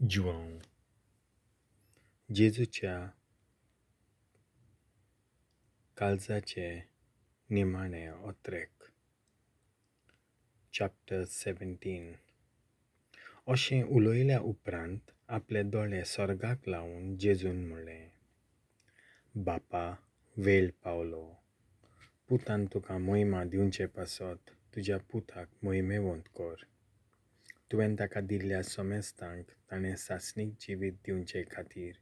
जुआंव. जेजूच्या काळजाचे निमाणे ओत्रेक. चॅप्टर 17. अशें उलयल्या उपरांत आपले दोळे स्वर्गाक लावन जेजून म्हणलें, बापा, वेळ पावलो. पुतान तुका मोहिमा दिवचे पासत तुज्या पुताक मोहिमेवंत कर. तुवें ताका दिल्ल्या समेस्तांक ताणें सासणीक जिवीत दिवचे खातीर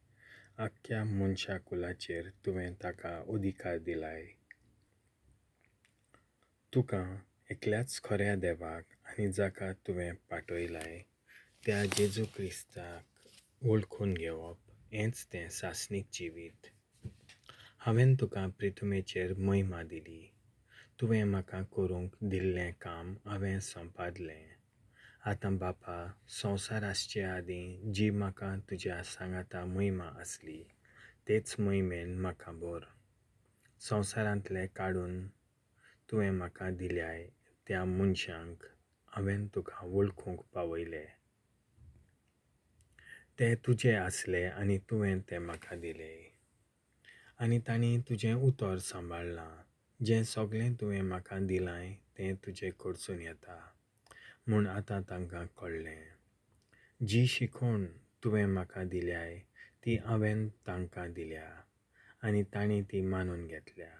आख्ख्या मनशा कुलाचेर तुवें ताका अधिकार दिलाय. तुका एकल्याच खऱ्या देवाक आनी जाका तुवें पाठयलाय त्या जेजू क्रिस्ताक वळखून घेवप हेंच तें सासणीक जिवीत. हांवें तुका प्रिथुमेचेर मोहिमा दिली. तुवें म्हाका करूंक दिल्लें काम हांवें संपादलें. आतां बापा, संवसार आसचे आदीं जी म्हाका तुज्या सांगाता मोहिमा आसली तेच मोहिमेन म्हाका भर. संवसारांतले काडून तुवें म्हाका दिल्याय त्या मनशांक हांवें तुका वळखूंक पावयले. ते तुजे आसले आनी तुवें ते म्हाका दिले आनी तांणी तुजें उतर सांबाळ्ळां. जें सगळें तुवें म्हाका दिलांय तें तुजे कडसून येता म्हूण आतां तांकां कळ्ळें. जी शिकवण तुवें म्हाका दिल्याय ती हांवें तांकां दिल्या आनी तांणी ती मानून घेतल्या.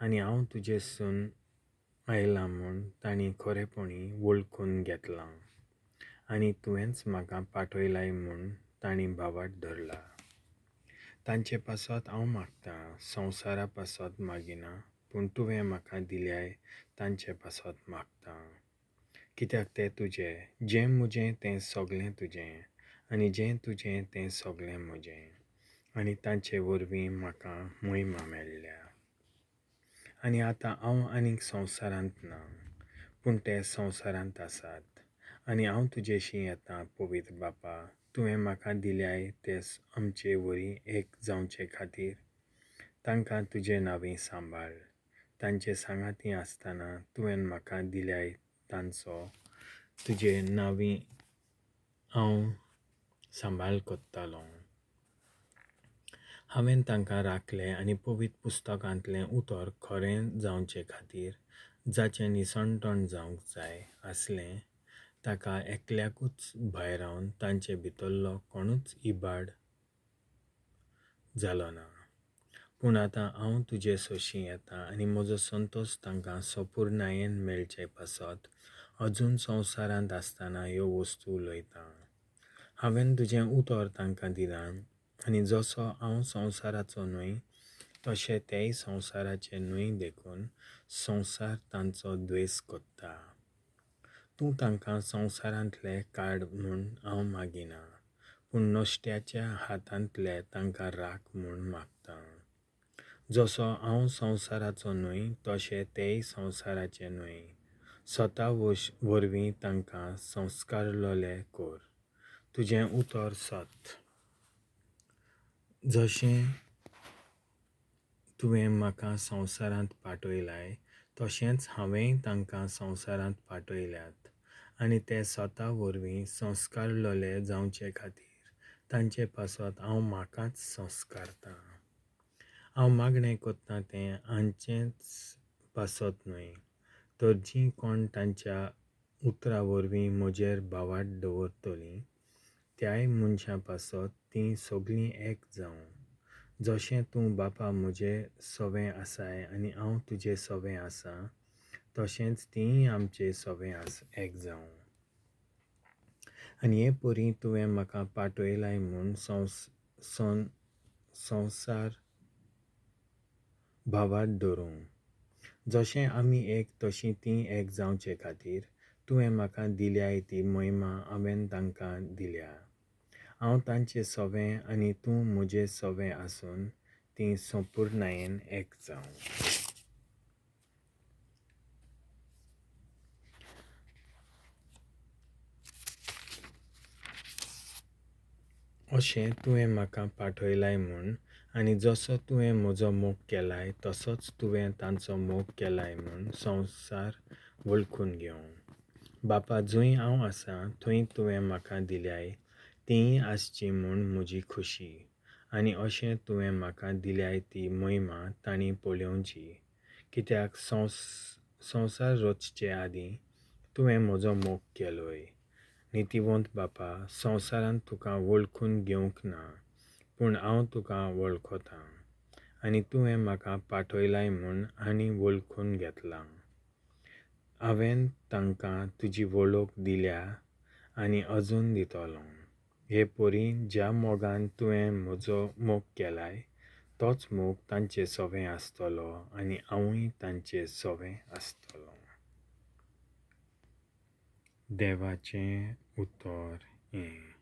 आनी हांव तुजेसून आयलां म्हूण तांणी खरेपणी वळखून घेतलां आनी तुवेंच म्हाका पाठयलाय म्हूण तांणी भावार्थ धरला. तांचे पासत हांव मागतां, संवसारा पासत मागिना, पूण तुवें म्हाका दिल्याय तांचे पासत मागतां. कित्याक ते तुजे, जें म्हजें तें सगळें तुजें आनी जें तुजें तें सगळें म्हजें, आनी तांचे वरवीं म्हाका मोहिमा मेळ्ळ्या. आनी आतां हांव आनीक संवसारांत ना, पूण ते संवसारांत आसात आनी हांव तुजेशी येतां. पवित्र बापा, तुवें म्हाका दिल्याय ते आमचे वरी एक जावचे खातीर तांकां तुजे नांवी सांबाळ. तांचे सांगाती आसतना तुवें म्हाका दिल्याय तांचो तुजे नांवी हांव सांबाळ करतालो. हांवें तांकां राखले आनी पवित्र पुस्तकांतलें उतर खरें जावचे खातीर जाचें निसणटण जावंक जाय आसलें ताका एकल्याकूच भायरावन तांचे भितरलो कोणूच इबाड जालो ना. पूण आतां हांव तुजे सोशी येता आनी म्हजो संतोश तांकां सपुर्णायेन मेळचे पासत अजून संवसारांत आसतना ह्यो वस्तू उलयतां. हांवें तुजें उतर तांकां दिलां आनी जसो हांव संवसाराचो न्हय तशें तेय संवसाराचे न्हय, देखून संवसार तांचो द्वेस करता. तूं तांकां संवसारांतले काड म्हूण हांव मागिना, पूण नश्ट्याच्या हातांतले तांकां राख म्हूण मागतां. जसो हांव संवसाराचो न्हय तशें तेय संवसाराचे न्हय. स्वता वरवीं तांकां संस्कारलेले कर. तुजें उतर सत. जशें तुवें म्हाका संवसारांत पाठयलाय तशेंच हांवेंय तांकां संवसारांत पाठयल्यात, आनी ते स्वता वरवीं संस्कारलेले जावचे खातीर तांचे पासत हांव म्हाकाच संस्कारतां. हांव मागणें करतां तें हांचेच पासत न्हय, तर जीं कोण तांच्या उतरा वरवीं म्हजेर भावार्थ दवरतलीं त्याय मनशां पासत तीं सगळीं एक जावं. जशें तूं बापा म्हजे सवें आसाय आनी हांव तुजे सवें आसा, तशेंच तींय आमचे सवें एक जावं. आनी हे परी तुवें म्हाका पाठयलाय म्हूण संवसार भावार्थ धरूं. जशें आमी एक तशीं तीं एक जावचे खातीर तुवें म्हाका दिल्याय ती मोहिमा हांवें तांकां दिल्या. हांव तांचे सवें आनी तूं म्हजे सवें आसून तीं संपुर्णायेन एक जावं. अशें तुवें म्हाका पाठयलाय म्हूण आनी जसो तुवें म्हजो मोग केलाय तसोच तुवें तांचो मोग केलाय म्हूण संवसार वळखून घेवं. बापा, जंय हांव आसा थंय तुवें म्हाका दिल्याय तींय आसचीं म्हूण म्हजी खुशी. आनी अशें तुवें म्हाका दिल्याय ती महिमा तांणी पळोवची. कित्याक संवसार रचचे आदीं तुवें म्हजो मोग केलोय. नितीवंत बापा, संवसारांत तुका वळखून घेवंक ना, पूण हांव तुका वळखतां, आनी तुवें म्हाका पाठयलाय म्हूण आनी वळखून घेतलां. हांवें तांकां तुजी वळख दिल्या आनी अजून दितलो. हे परी ज्या मोगान तुवें म्हजो मोग केलाय तोच मोग तांचे सवें आसतलो आनी हांवूय तांचे सवें आसतलो. देवाचें उतर हें.